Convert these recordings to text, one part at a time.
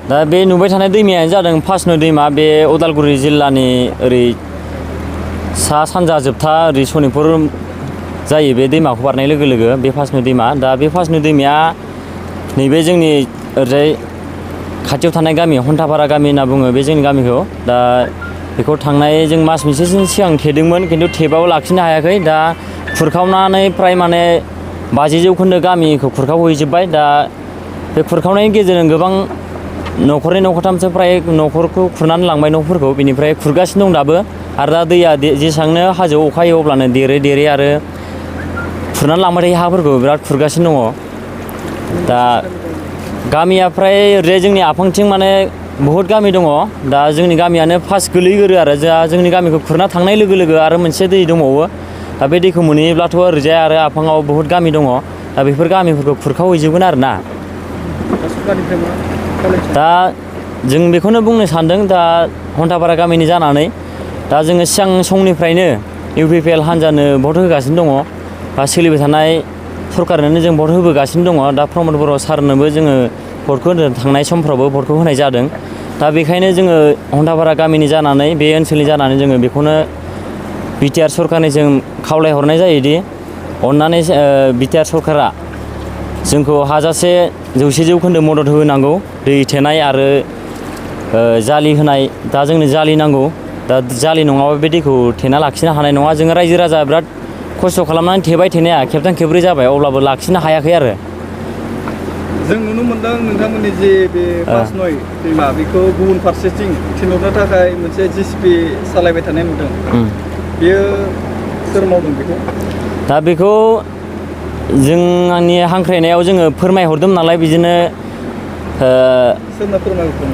दा बे नुबाय थानाय दैमायानो जादों फासनो दैमा बे उदालगुरि जिल्लानि ओरै सा सानजा जोबथा ओरै सनितपुर जायो बे दैमाखौ बारनाय लोगो लोगो बे फासनो दैमा दा बे फासनो दैमाया नैबे जोंनि ओरैजाय खाथियाव थानाय गामि हन्थापारा गामि होनना बुङो बे जोंनि गामिखौ दा बेखौ थांनाय जों मास मोनसेसो सिगां थेदोंमोन खिन्थु थेबाबो लाखिनो हायाखै दा खुरखावनानै फ्राय माने 50 जौखोन्दो गामिखौ खुरखावहैजोब्बाय दा बे खुरखावनायनि गेजेरजों गोबां न'खरनै न'खरथामसो फ्राय न'खरखौ खुरनानै लांबाय न'फोरखौ बिनिफ्राय खुरगासिनो दं दाबो आरो दा दैया जेसेबांनो हाजोआव अखा हायो अब्लानो देरै आरो खुरनानै लांबाय थायो हाफोरखौ बिराद खुरगासिनो दङ दा गामिया फ्राय ओरैजाय जोंनि आफांथिं माने बहुद गामि दङ दा जोंनि गामियानो फार्स्ट गोलैगोरो आरो जोंनि गामिखौ खुरना थांनाय लोगो लोगो आरो मोनसे दै दंबावो दा बे दैखौ मोनहैयोब्लाथ' ओरैजाय आरो आफाङाव बहुद गामि दङ दा बेफोर गामिफोरखौ खुरखावहैजोबगोन आरो ना दा जों बेखौनो बुंनो सानदों दा हन्थापारा गामिनि जानानै दा जोङो सिगां समनिफ्रायनो UPPL हान्जानो भट होगासिनो दङ बा सोलिबाय थानाय सरकारनोनो जों भट होबोगासिनो दङ दा प्रमद बर' सारनोबो जोङो भटखौ थांनाय समफ्रावबो भटखौ होनाय जादों दा बेखायनो जोङो हन्थापारा गामिनि जानानै बे ओनसोलनि जानानै जोङो बेखौनो BTR सरकारनिसिम खावलायहरनाय जायोदि अननानै BTR सरकारा जोंखौ हाजासे 100 जौखोन्दो मदद होनांगौ दै थेनाय आरो जालि होनाय दा जोंनो जालि नांगौ दा जालि नङाबा बे दैखौ थेना लाखिनो हानाय नङा जोङो रायजो राजा बिराद खस्थ' खालामनानै थेबाय थेनाया खेबथाम खेबब्रै जाबाय अब्लाबो लाखिनो हायाखै आरो जों नुनो मोनदों नोंथांमोननि जे बे फासनय दैमा बेखौ गुबुन फारसेथिं थिनहरनो थाखाय मोनसे JCB सालायबाय थानाय नुदों बेयो सोर मावदों बेखौ दा बेखौ जों आंनि हांख्रायनायाव जोङो फोरमायहरदों नालाय बिदिनो सोरनो फोरमायहरदों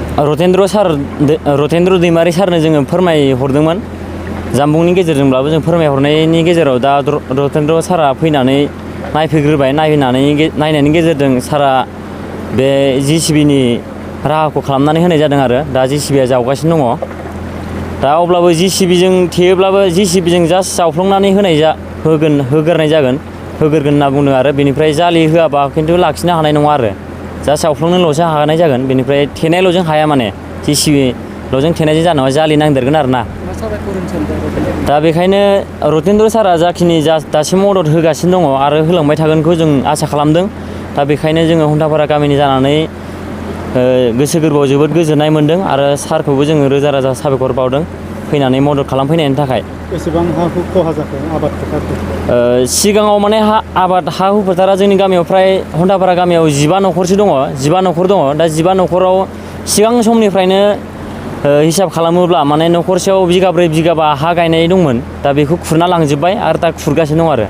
रतेन्द्र दैमारि सारनो जोङो फोरमायहरदोंमोन जामबुंनि गेजेरजोंब्लाबो जों फोरमायहरनायनि गेजेराव दा रतेन्द्र सारा फैनानै नायफैग्रोबाय नायनायनि गेजेरजों सारा बे JCBनि राहाखौ खालामनानै होनाय जादों आरो दा JCBया जावगासिनो दङ दा अब्लाबो JCBजों थेयोब्लाबो JCBजों जास्ट जावफ्लंनानै होग्रोनाय जागोन होग्रोगोन होनना बुंदों आरो बेनिफ्राय जालि होआबा खिन्थु लाखिनो हानाय नङा आरो जास्ट जावफ्लंनोल'सो हानाय जागोन बेनिफ्राय थेनायल'जों हाया माने JCBल'जों थेनायजों जानाय नङा जालि नांदेरगोन आरो ना दा बेखायनो रतेन्द्र सारा जाखिनि दासिम मदद होगासिनो दङ आरो होलांबाय थागोनखौ जों आसा खालामदों दा बेखायनो जोङो हन्थापारा गामिनि जानानै गोसो गोरबोआव जोबोद गोजोननाय मोन्दों आरो सारखौबो जोङो रोजा रोजा साबायखर बावदों फैनानै मदद खालामफैनायनि थाखाय बेसेबां हा हु खहा जाखो आबाद फोथारखौ सिगाङाव माने आबाद हा हु फोथारा जोंनि गामियाव फ्राय हन्थापारा गामियाव 15 न'खरसो दङ 15 न'खर दङ दा 15 न'खराव सिगां समनिफ्रायनो हिसाब खालामोब्ला माने न'खरसेयाव बिगाब्रै बिगाबा हा गायनाय दंमोन दा बेखौ खुरना लांजोब्बाय आरो दा खुरगासिनो दं आरो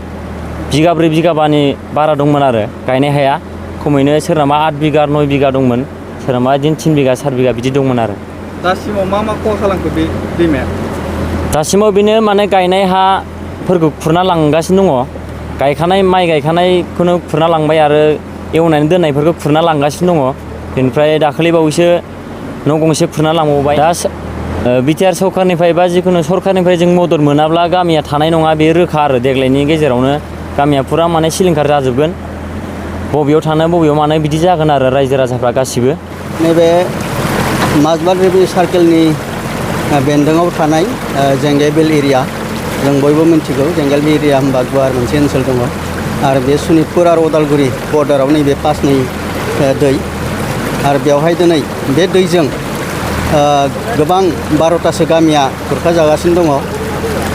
बिगाब्रै बिगाबानि बारा दंमोन आरो गायनाय हाया खमैनो सोरनाबा 8 बिगा 9 बिगा दंमोन सोरनाबा बिदिनो 3 बिगा 4 बिगा बिदि दंमोन आरो दासिमाव मा खहा खालामखो बे दैमाया दासिमाव बेनो माने गायनाय हाफोरखौ खुरना लांगासिनो दङ गायखानाय माइ गायखानायखौनो खुरना लांबाय आरो एवनानै दोननायफोरखौ खुरना लांगासिनो दङ बेनिफ्राय दाखालि बावैसो न' गंसे खुरना लांबावबाय दा BTR सरकारनिफ्राय बा जिखुनु सरकारनिफ्राय जों मदद मोनाब्ला गामिया थानाय नङा बे रोखा आरो देग्लायनि गेजेरावनो गामिया फुरा माने सिलिंखार जाजोबगोन बबेयाव थानो बबेयाव मानो बिदि जागोन आरो रायजो राजाफ्रा गासिबो नैबे माजबाद रेभिनिउ सार्केलनि बेन्दोङाव थानाय जेंगेबिल एरिया जों बयबो मिन्थिगौ जेंगेबिल एरिया होनबा गुवार मोनसे ओनसोल दङ आरो बे सनितपुर आरो उदालगुरि बर्डाराव नैबे पासनि दै आरो बेवहाय दिनै बे दैजों गोबां 12तासो गामिया खुरखाजागासिनो दङ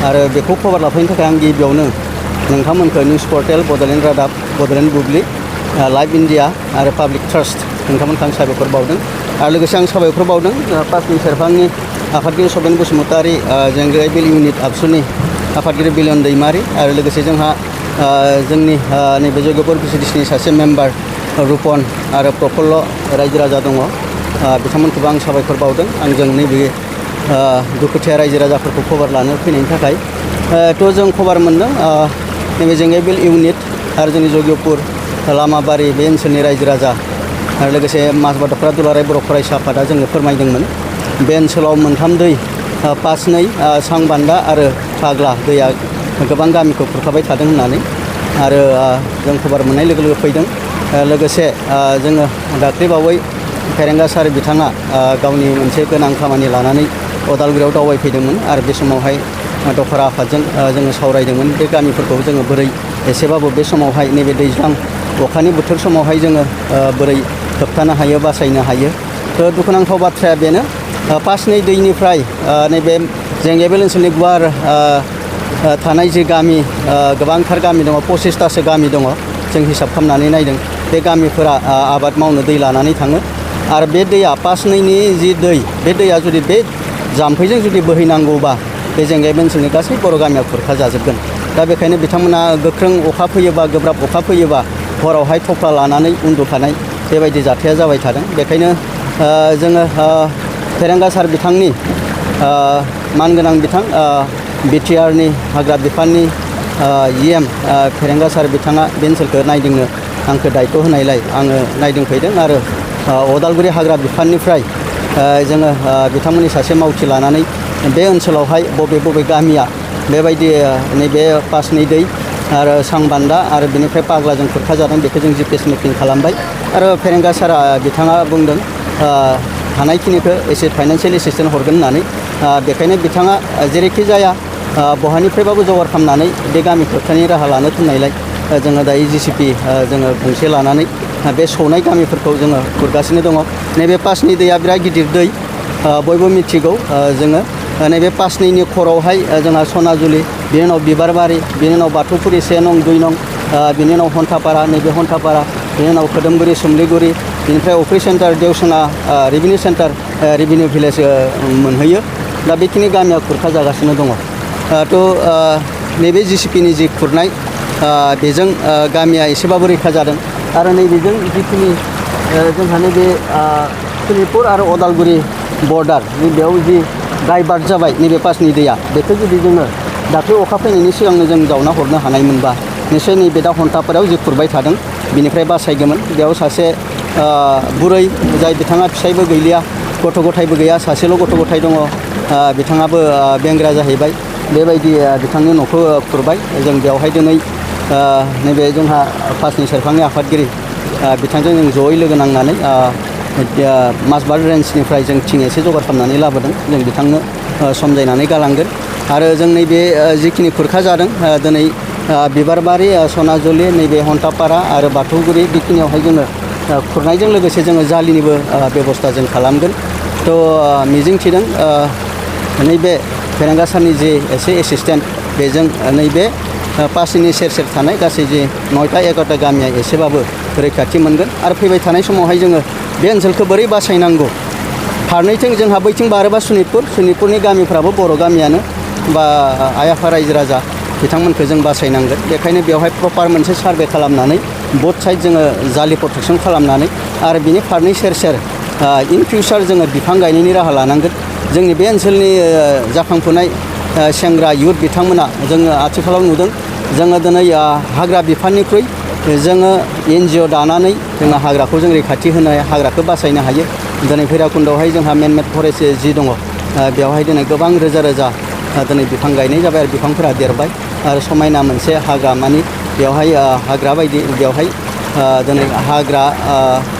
आरो बेखौ खबर लाफैनो थाखाय आं गिबियावनो नोंथांमोनखौ निउस पर्टेल बड'लेण्ड रादाब बड'लेण्ड बुब्लि लाइभ इन्डिया आरो पाब्लिक ट्रास्ट नोंथांमोनखौ आं साबायखर बावदों आरो लोगोसे आं साबायखर बावदों पासनि सेरफांनि आफादगिरि सबिन बसुमतारी जेंगेबिल इउनिट आबसुनि आफादगिरि बिलियन दैमारि आरो लोगोसे जोंहा जोंनि नैबे जयगपुर VCDCनि सासे मेम्बार रुपन आरो प्रफुल्ल रायजो राजा दङ बिथांमोनखौबो आं साबायखर बावदों आंजों नैबे दुखुथिया रायजो राजाफोरखौ खबर लानो फैनायनि थाखाय थ' जों खबर मोन्दों नैबे जेंगेबिल इउनिट आरो जोंनि जयगपुर लामाबारि बे ओनसोलनि रायजो राजा आरो लोगोसे माजबाद दखरा दुलाराय बर' फरायसा आफादा जोंनो फोरमायदोंमोन बे ओनसोलाव मोनथाम दै पासनै सांबान्दा आरो फाग्ला दैया गोबां गामिखौ खुरखाबाय थादों होननानै आरो जों खबर मोननाय लोगो लोगो फैदों। लोगोसे जोङो दाख्लैबावै फेरेंगा सार बिथाङा गावनि मोनसे गोनां खामानि लानानै उदालगुरियाव दावबायफैदोंमोन आरो बे समावहाय दखरा आफादजों जोङो सावरायदोंमोन बे गामिफोरखौ जोङो बोरै एसेबाबो बे समावहाय नैबे दैज्लां अखानि बोथोर समावहाय जोङो बोरै होबथानो हायो बासायनो हायो। दुखुनांथाव बाथ्राया बेनो पासनै दैनिफ्राय नैबे जेंगेबेल ओनसोलनि गुवार थानाय जि गामि गोबांथार गामि दङ 25थासो गामि दङ जों हिसाब खालामनानै नायदों बे गामिफोरा आबाद मावनो दै लानानै थाङो आरो बे दैया पासनैनि जि दै बे दैया जुदि बे जाम्फैजों जुदि बोहैनांगौबा बे जेंगेबेल ओनसोलनि गासै बर' गामिया खुरखा जाजोबगोन। दा बेखायनो बिथांमोना गोख्रों अखा फैयोबा गोब्राब अखा फैयोबा हरावहाय थफ्ला लानानै उन्दुखानाय बेबायदि जाथाया जाबाय थादों। बेखायनो जोङो फेरेंगा सार बिथांनि मानगोनां बिथां बिटिआरनि हाग्रा बिफाननि EM फेरेंगा सार बिथाङा बे ओनसोलखौ नायदिंनो आंखौ दायथ' होनायलाय आङो नायदिंफैदों आरो उदालगुरि हाग्रा बिफाननिफ्राय जोङो बिथांमोननि सासे मावथि लानानै बे ओनसोलावहाय बबे बबे गामिया बेबायदि नैबे पासनै दै आरो सांबान्दा आरो बेनिफ्राय पाग्लाजों खुरखाजादों बेखौ जों GPS मेपिं खालामबाय आरो फेरेंगा सारा बिथाङा बुंदों हानायखिनिखौ एसे फाइनान्सियेल एसिस्टेन्ट हरगोन होननानै बेखायनो बिथाङा जेरैखि जाया बहानिफ्रायबाबो जगार खालामनानै बे गामि खुरखानायनि राहा लानो थिननायलाय जोङो दायो GCP जोङो गंसे लानानै बे सौनाय गामिफोरखौ जोङो खुरगासिनो दङ। नैबे पासनै दैया बिराद गिदिर दै बयबो मिथिगौ। जोङो नैबे पासनैनि खरावहाय जोंहा सनाजुलि बिनि उनाव बिबारबारि बिनि उनाव बाथौफुरि 1 नं 2 नं बिनि उनाव हन्थापारा नैबे हन्थापारा बिनि उनाव खोदोमगुरि सोमलिगुरि बिनिफ्राय अफ्रि centre Deosona revenue centre revenue village मोनहैयो। दा बेखिनि गामिया खुरखा जागासिनो दङ। नैबे GCPनि जि खुरनाय बेजों गामिया एसेबाबो रैखा जादों आरो नैबेजों जिखिनि जोंहा नैबे सनितपुर आरो उदालगुरि बर्डार बेयाव जि डाइभार्ट जाबाय नैबे पासनि दैया बेखौ जुदि जोङो दाख्लै अखा फैनायनि सिगांनो जों जावना हरनो हानायमोनबा निश्चय नैबे दा हन्थापारायाव जि खुरबाय थादों बिनिफ्राय बासायगौमोन। बेयाव सासे बुरै जाय बिथाङा फिसायबो गैलिया गथ' गथायबो गैया सासेल' गथ' गथाय दङ बिथाङाबो बेंग्रा जाहैबाय बेबायदि बिथांनि न'खौ खुरबाय। जों बेवहाय दिनै नैबे जोंहा पासनि सेरफांनि आफादगिरि बिथांजों जों जयै लोगो नांनानै माजबाद रेन्जनिफ्राय जों थिं एसे जगार खालामनानै लाबोदों जों बिथांनो समजायनानै गालांगोन आरो जों नैबे जिखिनि खुरखा जादों दिनै बिबारबारि सनाजुलि नैबे हन्थापारा आरो बाथौगुरि बेखिनियावहाय जोङो खुरनायजों लोगोसे जोङो जालिनिबो बेबस्था जों खालामगोन। मिजिंथिदों नैबे फेरेंगा सारनि जे एसे एसिस्टेन्ट बेजों नैबे पासनि सेर सेर थानाय गासै जे 9टा 11टा गामिया एसेबाबो रैखाथि मोनगोन आरो फैबाय थानाय समावहाय जोङो बे ओनसोलखौ बोरै बासायनांगौ फारनैथिं जोंहा बैथिं बारोबा सनितपुरनि गामिफ्राबो बर' गामियानो बा आइ आफा रायजो राजा बिथांमोनखौ जों बासायनांगोन। बेखायनो बेवहाय प्रपार मोनसे सार्भे खालामनानै बोथ साइड जोङो जालि प्रटेक्सन खालामनानै आरो बिनि फारनै सेर सेर इन फिउचार जोङो बिफां गायनायनि राहा लानांगोन। जोंनि बे ओनसोलनि जाखांफुनाय सेंग्रा युथ बिथांमोना जोङो आथिखालाव नुदों जोङो दिनै हाग्रा बिफाननिख्रुइ जोङो NGO दानानै जोङो हाग्राखौ जों रैखाथि होनो हाग्राखौ बासायनो हायो। दिनै भैराबकुन्दआवहाय जोंहा मेड फरेस्ट जि दङ बेवहाय दिनै गोबां रोजा रोजा दिनै बिफां गायनाय जाबाय आरो बिफांफोरा देरबाय आरो समायना मोनसे हाग्रा मानि बेवहाय हाग्रा बायदि बेवहाय दिनै हाग्रा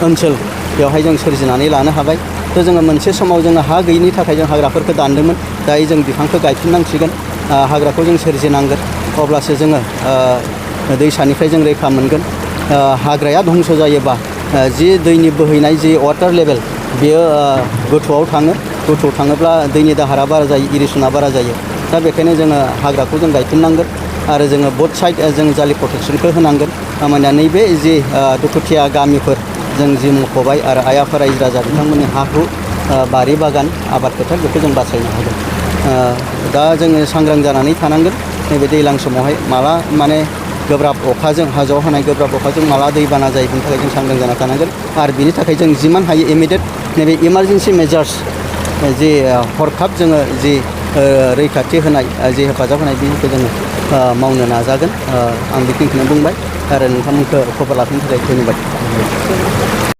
ओनसोल बेवहाय जों सोरजिनानै लानो हाबाय। जोङो मोनसे समाव जोङो हा गैयिनि थाखाय जों हाग्राफोरखौ दानदोंमोन दायो जों बिफांखौ गायफिननांसिगोन हाग्राखौ जों सोरजिनांगोन अब्लासो जोङो दैसानिफ्राय जों रैखा मोनगोन। हाग्राया धंस जायोबा जि दैनि बोहैनाय जि वाटार लेभेल बेयो गोथौआव थाङो गोथौआव थाङोब्ला दैनि दाहारा बारा जायो इरिगेसना बारा जायो। दा बेखायनो जोङो हाग्राखौ जों गायफिननांगोन आरो जोङो बोथ साइड जों जालि प्रटेक्सनखौ होनांगोन। मानोना नैबे जि दुखुथिया गामिफोर जों जि मख'बाय आरो आइ आफा रायजो राजा बिथांमोननि हा हु बारि बागान आबाद फोथार बेखौ जों बासायनो हागोन। दा जोङो सांग्रां जानानै थानांगोन नैबे दैज्लां समावहाय माला माने गोब्राब अखाजों हाजोआव हानाय गोब्राब अखाजों माला दैबाना जायो बिनि थाखाय जों सांग्रां जाना थानांगोन आरो बिनि थाखाय जों जिमान हायो इमिडियेट नैबे इमारजेन्सि मेजार्स जि हरखाब जोङो जि रैखाथि होनाय जि हेफाजाब होनाय बेखौ जोङो मावनो नाजागोन। आं बेखिनिखौनो बुंबाय आरो नोंथांमोनखौ खबर लाफिननो थाखाय धन्यबाद।